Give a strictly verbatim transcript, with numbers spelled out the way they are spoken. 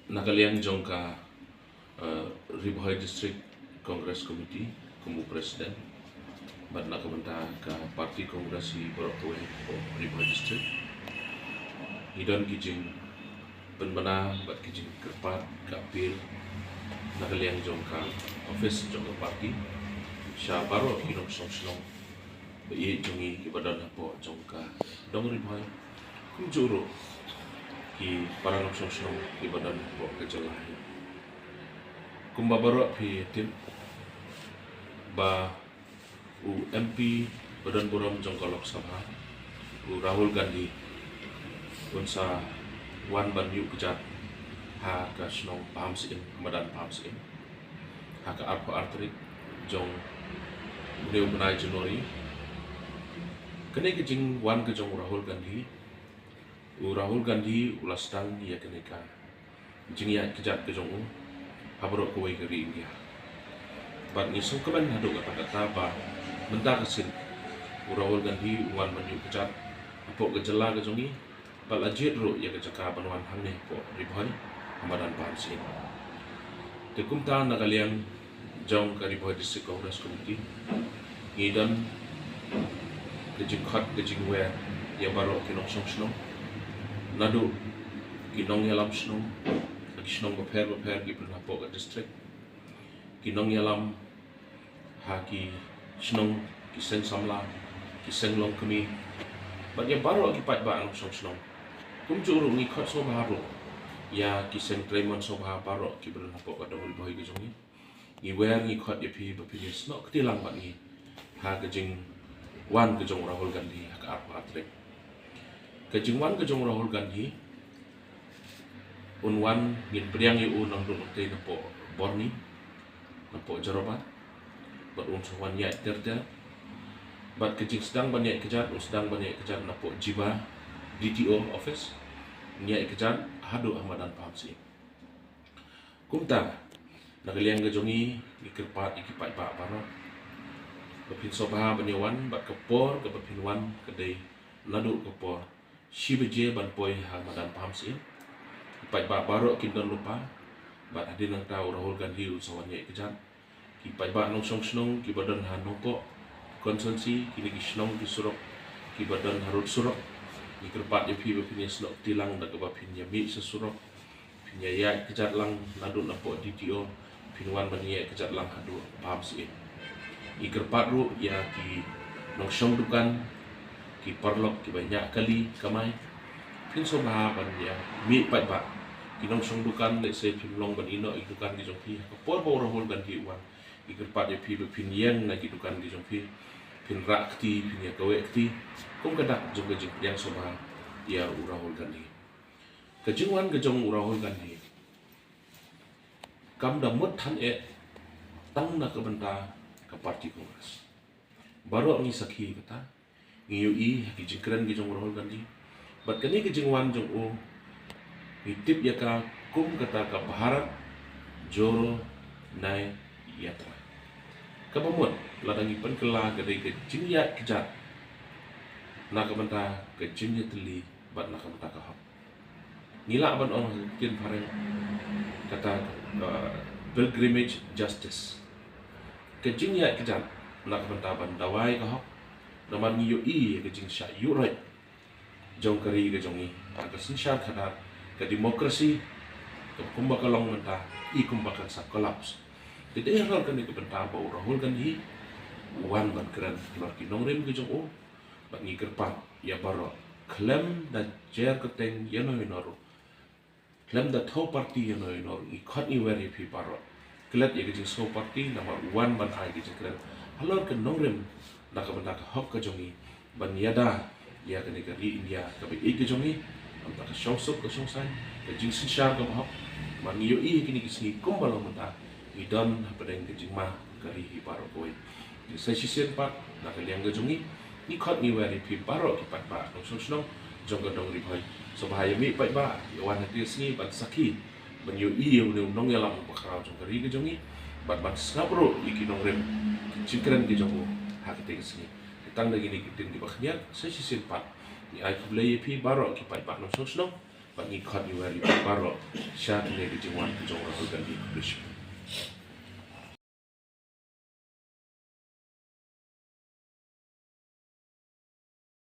Na ka liang jong ka, eh, Ri Bhoi District Congress Committee, kum u President, bad na ka bynta ka Party Congress hi baroh kawei hapoh Ri Bhoi District, ngi don ki jingpynbna bad ki jingkyrpad, ka appeal na ka liang jong ka office jong ka party sha baroh ki nongshong shnong ba ïeit jong ngi kiba don hapoh jong ka dong Ri Bhoi, kumjuh ruh ki para nongshong shnong kiba don hapoh ka jylla hi. Kumba baroh phi tip ba u M P ba don burom jong ka Lok Sabha, u Rahul Gandhi, un sa wan ban ïuh kjat ha ka shnong Pahamsyiem, ha madan Pahamsyiem, ha ka arphew ar tarik jong une u bnai January. Kane ka jingwan ka jong u Rahul Gandhi, u Rahul Gandhi u la sdang ïa kane ka jingïaid kjat ka jong u ha baroh kawei ka ri India. Bad ngi sngewkmen haduh katta katta ba mynta ka sngi u Rahul Gandhi u wan ban ïuh kjat hapoh ka jylla ka jong ngi, bad la jied ruh ïa ka jaka ban wan hangne hapoh Ri Bhoi ha madan Pahamsyiem. Te kumta na ka liang jong ka Ri Bhoi District Congress Committee, ngi don ka jingkhot ka jingwer ïa baroh ki nongshong shnong, naduh ki nongïalam shnong ha ki shnong bapher bapher kiba don hapoh ka district, ki nongïalam ha ki shnong, ki seng samla, ki seng longkmie, bad ïa baroh ki paidbah nongshong shnong. Kumjuh ruh ngi khot sngewbha ruh ïa ki seng treimon sngewbha baroh kiba don hapoh ka dong Ri Bhoi ka jong ngi. Ngi wer, ngi khot ïa phi ba phin ïasnoh kti lang bad ngi ha ka jingwan ka jong u Rahul Gandhi ha ka arphew ar tarik. Ka jingwan ka jong u Rahul Gandhi, un wan, ngin pdiang ïa u nongduh nongtei napoh Borni, napoh Jorabat, bad un sa wan ïaid ter ter. Bad ka jingsdang ban ïaid kjat, un sdang ban ïaid kjat napoh Jiba D T O office, ïaid kjat haduh ha madan Pahamsyiem. Kumta na ka liang ka jong ngi, ngi kyrpad ïa ki paidbah baroh ba phin sngewbha ban ïa wan, bad ka por kaba phin wan ka dei naduh ka por shi baje ban poi ha madan Pahamsyiem. Ki paidbah baroh kin don lypa, bad hadien nangta u Rahul Gandhi un sa wan ïaid kjat. Ki paidbah nongshong shnong kiba don ha Nongpoh constituency, kine ki shnong ki surok kiba don harud surok, ngi kyrpad ïa phi ba phin ïasnoh kti lang da kaba phin ïamih sha surok, phin ïaid kjat lang naduh napoh D T O, phin wan ban ïaid kjat lang haduh Pahamsyiem. Ngi kyrpad ruh ïa ki nongshong dukan, ki paralok kiba ñiah kali kamai, phin sngewbha ban ïamih paidbah. Ki nongshong dukan, lehse phim long ban ïehnoh ïa ki dukan ki jong phi ha ka por ba u Rahul Gandhi u wan, ngi kyrpad ïa phi ba phin ïeng na ki dukan ki jong phi, phin rah kti, phin ïakaweh kti, kum ka dak jong ka jingpdiang sngewbha ïa u Rahul Gandhi. Ka jingwan ka jong u Rahul Gandhi kam da mut than eh tang na ka bynta ka party Congress. Baroh ngi sakhi kata, ngi ïohi ha ki jingkren ki jong u Rahul Gandhi. Bad kane ka jingwan jong u, ngi tip ïa ka kum kata ka Bharat Jodo Nyay Yatra. Kaba mut, lada ngi pynkylla, ka dei ka jingïaid kjat na ka bynta ka jingïatylli bad na ka bynta ka hok. Ngi lah ban ong ha ka ktien phareng kata, uh, pilgrimage justice. Ka jingïaid kjat na ka bynta ban dawa ïa ka hok. Namar ngi ïohi ïa ka jingshah ïuhroit jong ka ri ka jong ngi ha ka synshar khadar, ka democracy ka kumba ka long mynta, i kumba kan sa collapse. Te dei halor kane ka bynta ba u Rahul Gandhi u wan ban kren halor ki nongrim ki jong u. Bad ngi kyrpad ïa baroh, khlem da jer kyrteng ïano ïano ruh, khlem da thew party ïano ïano ruh, ngi khot ngi wer ïa phi baroh. Klet ïa ka jingsngew party, namar u wan ban ai ka jingkren halor ka nongrim na ka bynta ka hok ka jong ngi, ban ïada ïa kane ka ri India kaba ïeit ka jong ngi, na ka bynta ka shongsuk ka shongsaiñ, ka jingsynshar kaba hok. Namar ngi ïohi ha kine ki sngi kumba long mynta, ngi don hapdeng ka jingma ka ri hi baroh kawei. Te sa shisien pat, na ka liang ka jong ngi, ngi khot ngi wer ïa phi baroh ki paidbah nongshong shnong jong ka dong Ri Bhoi. Sngewbha ïa mih paidbah, ïa wan ha kine ki sngi ban sakhi, ban ïohi ïa une u nongïalam uba khraw jong ka ri ka jong ngi, bad ban sngap ruh ïa ki nongrim, ki jingkren ki jong u ha kine ki sngi. Te tang da kine ki ktien kiba khyndiat, sa shisien pat, ngi ai khublei ïa phi baroh ki paidbah nongshong shnong Ngi khot ïa u Harry baroh sha kane ka jingwan ka jong u Rahul Gandhi Foundation.